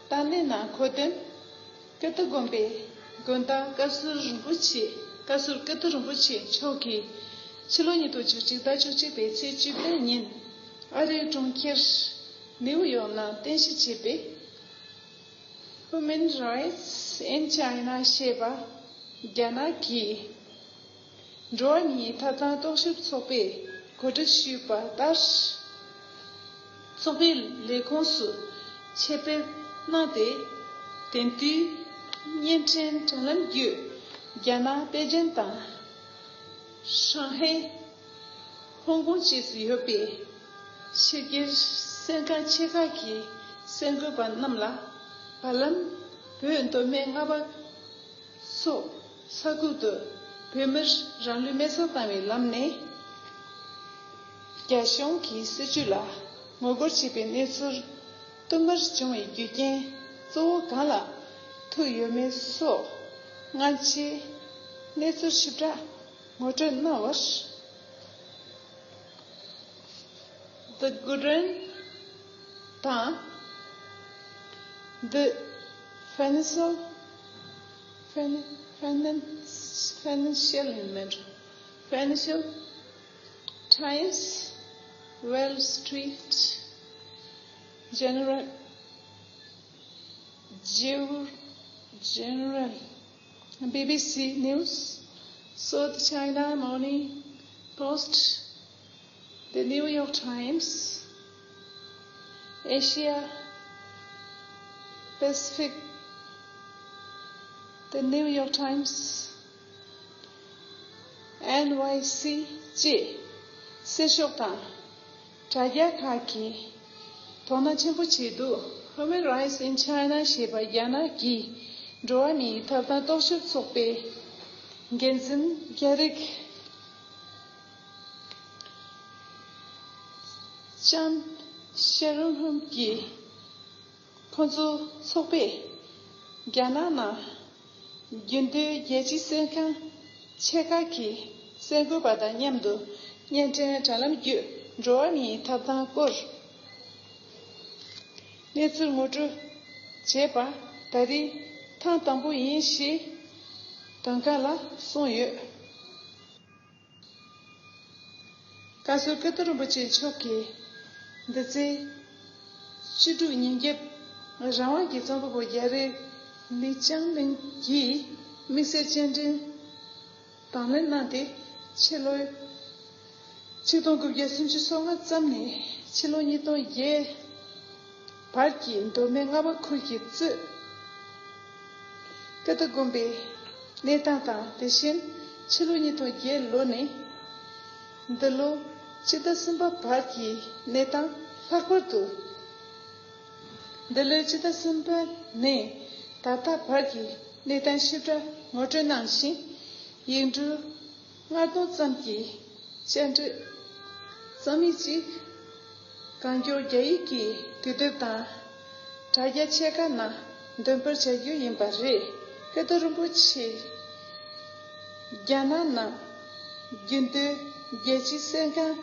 བཏང་གནས་ནང་འཁོད་དོན། ཀིརྟི་དགོན་པའི་དགོན་བདག་བཀའ་ཟུར་རིན་པོ་ཆེ། བཀའ་ཟུར་ཀིརྟི་རིན་པོ་ཆེ་མཆོག་གིས་ཕྱི་ལོ་ཉིས་སྟོང་བཅུ་གཅིག་དང་བཅུ་གཅིག་པའི་ཚེས་བཅུ་པའི་ཉིན་ཨ་རིའི་གྲོང་ཁྱེར་ནེའུ་ཡོག་ནང་རྟེན་གཞི་བྱས་པའི་Human Rights in China ཞེས་པ་རྒྱ་ནག་གི་འགྲོ་བ་མིའི་ཐོབ་ཐང་རྟོག་ཞིབ་ཚོགས་པས་གོ་སྒྲིག་ཞུས་པ་ལྟར། ཚོགས་པའི་ལས་ཁུངས་སུ་ཆེད་ཕེབས་གནང་སྟེ། དེང་དུས་བརྙན་འཕྲིན་དྲ་ལམ་བརྒྱུད་རྒྱ་ནག་པེ་ཅིན་དང་ཧྲང་ཧའེ། ཧོང་ཀོང་བཅས་སུ་ཡོད་པའི་ཕྱི་རྒྱལ་གསན་ཁང་ཆེ་ཁག་གི་གསར་འགོད་པ་རྣམས་ལ། བར་ལམ་བོད་མདོ་སྨད་རྔ་པ་སོགས་ས་ཁུལ་དུ་བོད་མིར་རང་ལུས་མེར་སྲེག་བཏང་བའི་ལམ་ནས། རྒྱ་གཞུང་གི་སྲིད་བྱུས་ལ་ངོ་རྒོལ་བྱེད་པའི་གནས་ཚུལ་བསྟུད་མར་བྱུང་བའི་རྒྱུ་རྐྱེན་གཙོ་བོ་གང་ལ་ཐུག་ཡོད་མེད་སོགས་སྔ་ཕྱིའི་གནས་ཚུལ་ཞིབ་ཕྲ་ངོ་སྤྲོད་གནང་བར། The Guardian དང་། The Financial Fin- Finance- Financial Financial Times, Wall Street General, Jew- General, B B C News, South China Morning Post, The New York Times, Asia Pacific, The New York Times, N Y C བཅས་གསེར་ཤོག་དང་དྲ་རྒྱ་ཁག་གིས་དོ་སྣང་ཆེན་པོ་བྱས་འདུག Human Rights in China ཞེས་པ་རྒྱ་ནག་གི་འགྲོ་བ་མིའི་ཐོབ་ཐང་རྟོག་ཞིབ་ཚོགས་པའི་འགན་འཛིན་རྒྱ་རིགས་ཅན་ཤེ་རུན་ཧུམ་གྱིས། ཁོ་ཚོའི་ཚོགས་པས་རྒྱ་ནག་ནང་རྒྱུན་སྡོད་རྒྱལ་སྤྱིའི་གསན་ཁང་ཆེ་ཁག་གི་གསར་འགོད་པ་དང་མཉམ་དུ་བརྙན་འཕྲིན་དྲ་ལམ་བརྒྱུད་འགྲོ་བ་མིའི་ཐོབ་ཐང་སྐོར་གནས་ཚུལ་ངོ་སྤྲོད་བྱས་པ་ད་རེས་ཐེངས་དང་པོ་ཡིན་ཞེས་དོན་ཁང་ལ་གསུངས་ཡོད། བཀའ་ཟུར་ཀིརྟི་རིན་པོ་ཆེ་མཆོག་གིས་འདི་ཚེས་བཅུ་དྲུག་ཉིན་རྒྱབ་རང་དབང་གི་རྩོམ་པ་པོ་རྒྱ་རིགས་ལི་ཅང་ལིན་གྱིས་དམིགས་བསལ་བཅར་འདྲི་དང་ལེན་གནང་སྟེ། ཕྱི་ལོ་ཆིག་སྟོང་དགུ་བརྒྱ་སུམ་ཅུ་སོ་ལྔ་ཙམ་ནས་ཕྱི་ལོ་ཉིས་སྟོང་བརྒྱད་བར་གྱི་མདོ་སྨད་རྔ་པ་ཁུལ་གྱི་གཙོས་ཀིརྟི་དགོན་པའི་གནས་སྟངས་དང་། དེ་བཞིན་ཕྱི་ལོ་ཉིས་སྟོང་བརྒྱད་ལོ་ནས་འདི་ལོ་སྤྱི་ཟླ་གསུམ་པ་བར་གྱི་གནས་སྟངས། ལྷག་པར་དུ་འདི་ལོའི་སྤྱི་ཟླ་གསུམ་པ་ནས་ད་ལྟ་བར་གྱི་གནས་སྟངས་ཞིབ་ཕྲ་ངོ་སྤྲོད་གནང་ཞིང་། ཡིག་འབྲུ་ལྔ་སྟོང་ཙམ་གྱི་བཅར་འདྲི་རྩོམ་ཡིག་ཅིག་གང་མགྱོགས་རྒྱ་ཡིག་གི་དུས་དེབ་དང་དྲ་རྒྱ་ཆེ་ཁག་ནང་འདོན་སྤེལ་བྱ་རྒྱུ་ཡིན་པ་རེད། ཀིརྟི་རིན་པོ་ཆེས་རྒྱ་ནག་ནང་རྒྱུན་སྡོད་རྒྱལ་སྤྱིའི་གསར་ཁང་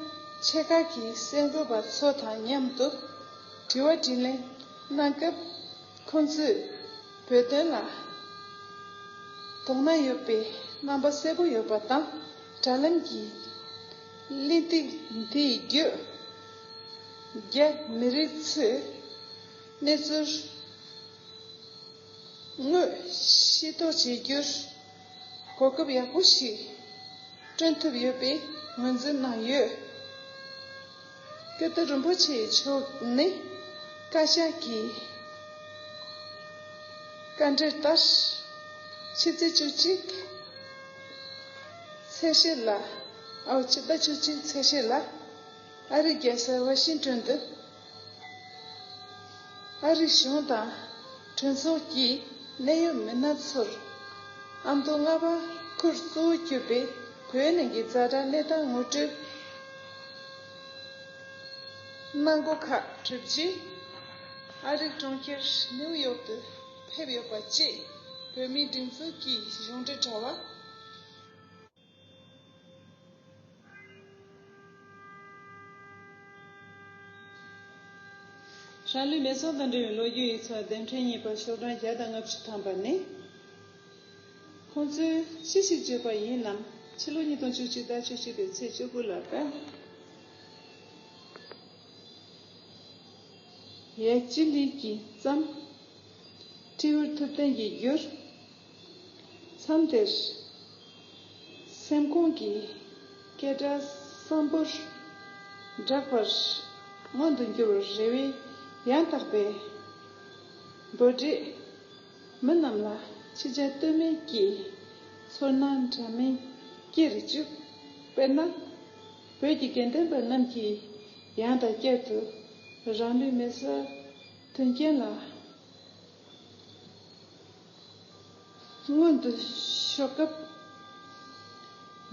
ཆེ་ཁག་གི་གསར་འགོད་པ་ཚོ་དང་མཉམ་དུ་དྲི་བ་དྲིས་ལན་གནང་སྐབས། ཁོང་ཚོས་བོད་དོན་ལ་དོ་སྣང་ཡོད་པའི་རྣམ་པ་གསལ་པོ་ཡོད་པ་དང་། དྲ་ལམ་གྱི་གླེང་སྟེགས་འདིའི་བརྒྱུད་རྒྱ་མི་རིགས་ཚོས་གནས་ཚུལ་དངོས་ཤེས་རྟོགས་བྱེད་རྒྱུར་གོ་སྐབས་ཡག་པོ་ཞིག་བསྐྲུན་ཐུབ་ཡོད་པའི་ངོས་འཛིན་གནང་ཡོད། ཀིརྟི་རིན་པོ་ཆེ་མཆོག་ནི་བཀའ་ཤག་གི་བཀའ་འཁྲོལ་ལྟར། ཕྱི་ཚེས་བཅུ་གཅིག་ཚེས་བཞི་ལ། ཨའོ། ཕྱི་ཟླ་བཅུ་གཅིག་ཚེས་བཞི་ལ་ཨ་རིའི་རྒྱལ་ས་ཝ་ཤིང་ཏོན་དུ། ཨ་རིའི་གཞུང་དང་གྲོས་ཚོགས་ཀྱི་གནད་ཡོད་མི་སྣ་ཚོར་ཨ་མདོ་རྔ་པ་ཁུལ་གཙོ་བོ་གྱུར་པའི་བོད་ནང་གི་ཛ་དྲག་གནས་སྟངས་ངོ་སྤྲོད་གནང་སྒོ་ཁག་གྲུབ་རྗེས། ཨ་རིའི་གྲོང་ཁྱེར་ནེའུ་ཡོག་ཏུ་ཕེབས་ཡོད་པ་བཅས་བོད་མིའི་སྒྲིག་འཛུགས་ཀྱི་གཞུང་འབྲེལ་དྲ་བ། རང་ལུས་མེ་སྲེག་དང་འབྲེལ་བའི་ལོ་རྒྱུས་ཡིག་ཚགས་དེབ་ཕྲེང་གཉིས་པ་ཤོག་གྲངས་བརྒྱ་དང་ལྔ་བཅུ་ཐམ་པ་ནི། ཁོང་ཚོས་ཅི་ཞིག་བརྗོད་པ་ཡིན་ནམ། ཕྱི་ལོ་ཉིས་སྟོང་བཅུ་གཅིག་ཟླ་བཅུ་གཅིག་པའི་ཚེས་བཅུ་དགུ་ལ་པདྨ་ཡེ་ཤེས་ལགས་ཀྱིས་བརྩམས། སྤྲེའུ་ཐུབ་བསྟན་གྱིས་བསྒྱུར། མཚམས་དེར་སེམས་ཁོང་གི་སྐད་སྒྲ་སྲན་པོར་སྒྲགས་པར་མངོན་དུ་འགྱུར་བའི་རེ་བའི་ཡང་དག་པའི་འབོད་སྒྲས། མི་རྣམས་ལ་ཅི་བྱ་གཏོལ་མེད་ཀྱི་ཚོར་སྣང་འདྲ་མིན་སྐྱེ་རུ་བཅུག་དཔེར་ན། བོད་ཀྱི་དགེ་འདུན་པ་རྣམས་ཀྱིས་ཡང་དང་བསྐྱར་དུ་རང་ལུས་མེར་སྲེག་དོན་རྐྱེན་ལ་སྔོན་དུ་ཕྱོགས་སྐབས།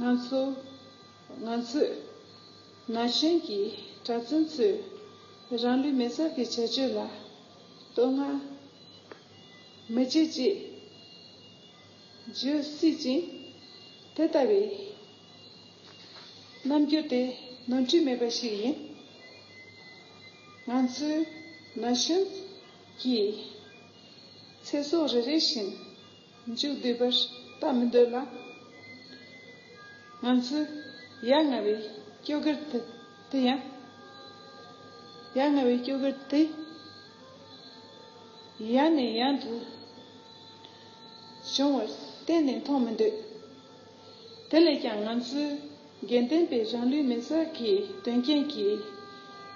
ང་ཚོ་ང་ཚོས་ན་གཞོན་གྱི་གྲྭ་བཙུན་ཚོས་རང་ལུས་མེར་སྲེག་གི་བྱ་སྤྱོད་ལ་བསྟོད་བསྔགས་མི་བྱེད་ཅེས་བརྗོད་སྲིད་ཅིང་། དེ་ལྟ་བུའི་རྣམ་འགྱུར་དེ་ནོར་འཁྲུལ་མེད་པ་ཞིག་ཡིན། ང་ཚོའི་ན་གཞོན་གྱི་ཚེ་སྲོག་རེ་རེ་བཞིན་མཇུག་བསྡུས་པར་ལྟ་མི་འདོད་ལ། ང་ཚོས་ཡ་ང་བའི་སྐྱོ་གར་དེ་དེ་ཡང་། ཡ་ང་བའི་སྐྱོ་གར་དེ་ཡང་ནས་ཡང་དུ་བྱུང་བར་གཏན་ནས་མཐོང་མི་འདོད། དེ་ལས་ཀྱང་ང་ཚོའི་དགེ་འདུན་པའི་རང་ལུས་མེར་སྲེག་གི་དོན་རྐྱེན་གྱིས་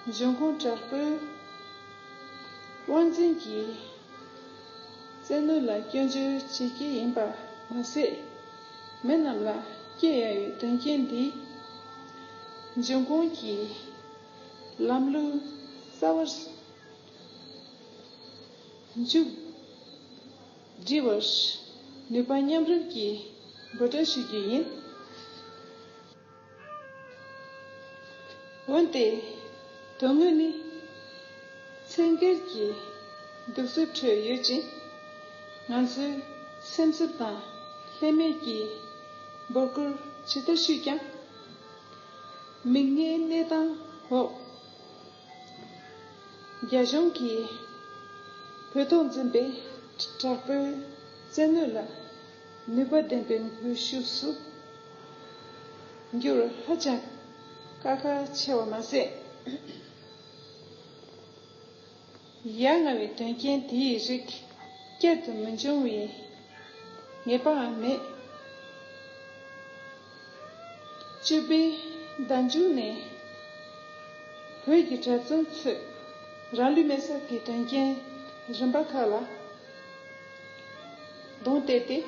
འབྱུང་ཁུངས་དྲག་པོའི་དབང་འཛིན་གྱི་བཙན་གནོན་ལ་སྐྱོན་བརྗོད་བྱེད་ཀྱི་ཡིན་པ་མ་ཟད། མི་རྣམས་ལ་སྐྱེ་ཡ་ཡི་དོན་རྐྱེན་འདིས་འབྱུང་ཁུངས་ཀྱི་ལམ་ལུགས་གསར་བར་མཇུག་སྒྲིལ་བར་ནུས་པ་མཉམ་རུབ་ཀྱིས་འབོད་སྒྲ་ཞུ་རྒྱུ་ཡིན། འོན་ཏེ། དོན་དངོས་ནི། ཚེ་འགལ་གྱི་སྡུག་རྩུབ་ཁྲོད་ཡོད་ཅིང་། ང་ཚོའི་སེམས་འཚབ་དང་ལྷད་མེད་ཀྱི་འབོད་སྐུལ་ཇི་ལྟར་ཞུས་ཀྱང་། མིག་སྔའི་གནས་སྟངས་འོག་རྒྱ་གཞུང་གིས་བོད་ཐོག་འཛིན་པའི་དྲག་པོའི་བཙན་གནོན་ལ་ནུས་པ་ལྡན་པའི་འགུལ་ཤུགས་སུ་འགྱུར་ཧ་ཅང་དཀའ་ཁག་ཆེ་བ་མ་ཟད། ཡ་ང་བའི་དོན་རྐྱེན་དེའི་རིགས་བསྐྱར་དུ་མི་འབྱུང་བའི་ངེས་པའང་མེད། བཅུ་པའི་ཟླ་མཇུག་ནས་བོད་ཀྱི་གྲྭ་བཙུན་ཚོས་རང་ལུས་མེར་སྲེག་གི་དོན་རྐྱེན་རིམ་པ་ཁག་ལ་གདོང་གཏད་དེ།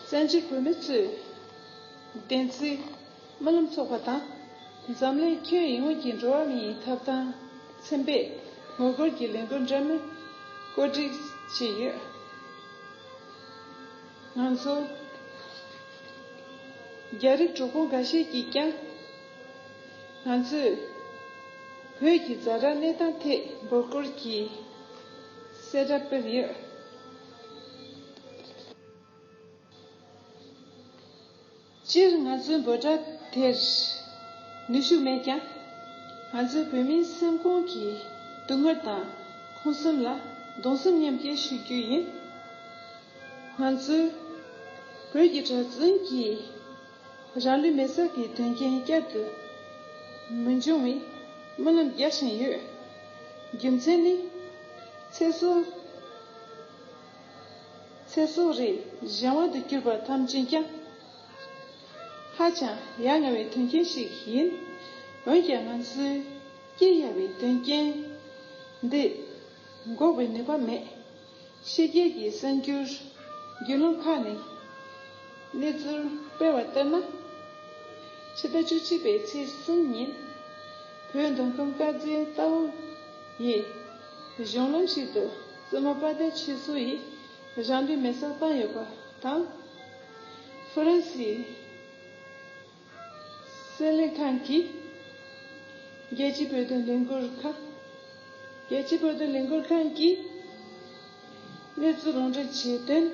བཙན་བྱོལ་བོད་མི་ཚོས་བདེན་ཚིག་སྨོན་ལམ་ཚོགས་པ་དང་། འཛམ་གླིང་ཁྱོན་ཡོངས་ཀྱི་འགྲོ་བ་མིའི་ཐོབ་ཐང་ཚན་པས་ངོ་རྒོལ་གྱི་ལས་འགུལ་འདྲ་མིན་བཀོད་སྒྲིག་བྱས་ཡོད། ང་ཚོ་རྒྱ་རིགས་གྲོགས་པོ་འགའ་ཤས་ཀྱིས་ཀྱང་། ང་ཚོས་བོད་ཀྱི་ཛ་དྲག་གནས་སྟངས་ཐད་འབོད་སྐུལ་གྱི་གསལ་བསྒྲགས་སྤེལ་ཡོད། སྤྱིར་ང་ཚོའི་འབོད་སྒྲ་དེར་ནུས་ཤུགས་མེད་ཀྱང་། ང་ཚོའི་བོད་མིའི་སེམས་ཁོང་གི་སྡུག་བསྔལ་དང་ཁོང་གསུམ་ལ་གདུང་སེམས་མཉམ་སྐྱེད་ཞུ་རྒྱུ་ཡིན། ང་ཚོའི་བོད་ཀྱི་གྲྭ་བཙུན་གྱིས་རང་ལུས་མེར་སྲེག་གི་དོན་རྐྱེན་བསྐྱར་དུ་མི་འབྱུང་བའི་སྨོན་ལམ་རྒྱག་བཞིན་ཡོད། རྒྱུ་མཚན་ནི། ཚེ་སྲོག་ཚེ་སྲོག་རེ་གཞན་དབང་དུ་གྱུར་པ་ཐམས་ཅད་ཀྱང་ཧ་ཅང་ཡ་ང་བའི་དོན་རྐྱེན་ཞིག་ཡིན། འོན་ཀྱང་ང་ཚོའི་སྐྱེ་ཡ་བའི་དོན་རྐྱེན་འདི་འགོག་པའི་ནུས་པ་མེད། ཕྱི་རྒྱལ་གྱི་གསར་འགྱུར་བརྒྱུད་ལམ་ཁག་ནས་གནས་ཚུལ་སྤེལ་བ་ལྟར་ན། ཕྱི་ཟླ་བཅུ་གཅིག་པའི་ཚེས་གསུམ་ཉིན། བོད་མདོ་ཁམས་དཀར་མཛེས་རྟ་དབང་ཡི་གཞུང་ལམ་ཞིག་ཏུ་བཙུན་མ་དཔལ་ལྡན་ཆོས་གྲགས་ཡིས་རང་ལུས་མེར་སྲེག་བཏང་ཡོད་པ་དང་། ཧྥ་རན་སིའི་གསེར་ལེན་ཁང་གིས། རྒྱལ་སྤྱིའི་བོད་དོན་ལས་འགུལ་ཁང་། རྒྱལ་སྤྱིའི་བོད་དོན་ལས་འགུལ་ཁང་གིས་གནས་ཚུལ་ལུང་འདྲེན་བྱས་དོན།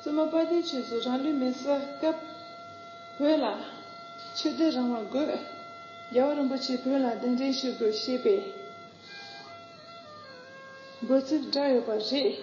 བཙུན་མ་དཔལ་ལྡན་ཆོས་གྲགས་རང་ལུས་མེར་སྲེག་སྐབས། བོད་ལ་ཆོས་དད་རང་དབང་དགོས། རྒྱལ་བ་རིན་པོ་ཆེས་བོད་ལ་གདན་འདྲེན་ཞུ་དགོས་ཞེས་པའི་འབོད་ཚིག་བསྒྲགས་ཡོད་པ་རེད།